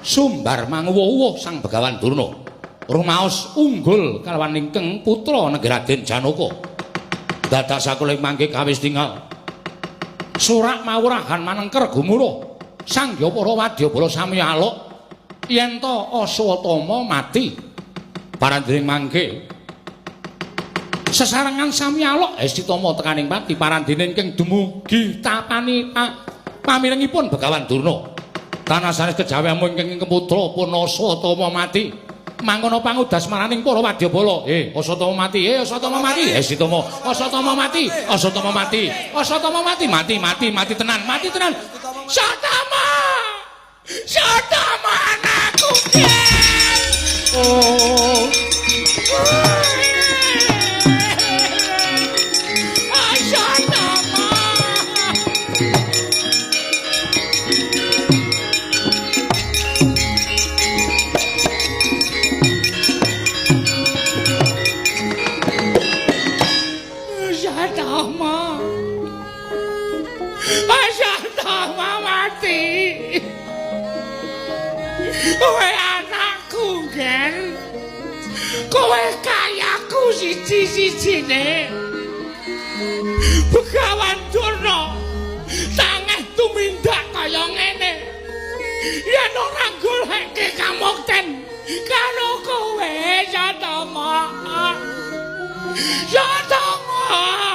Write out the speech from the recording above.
Sumbar manguwuh-uwuh Sang Begawan Durna. Rumaos unggul kalawan ingkang putra negeri Raden Janaka. Dadak sakuling mangke kawis tinggal. Surak mawurahan manengker gumuruh. Sangya para wadyabala sami aluk yen to Aswatama mati. Parandring mangke sesarengan sami aluk Estitama tekaning pati parandene ingkang dumugi tapani pamirengipun Begawan Durna. Tanah sanes kejawi amung ingkang putra pun Aswatama mati. Mangkono pangudas maraning para wadyabala. Aswatama mati. Aswatama mati. Estitama, Aswatama mati. Aswatama mati. Aswatama mati, mati, mati, mati tenan, mati tenan. Satama! Satama anakku. Oh. Satama. Satama. Satama mati. Kowe anakku, Gen. Kowe kayaku siji-sijine. Begawan Durna tangeh tumindak kaya ngene. Yen ora goleke kamukten karo kowe, Satama. Satama.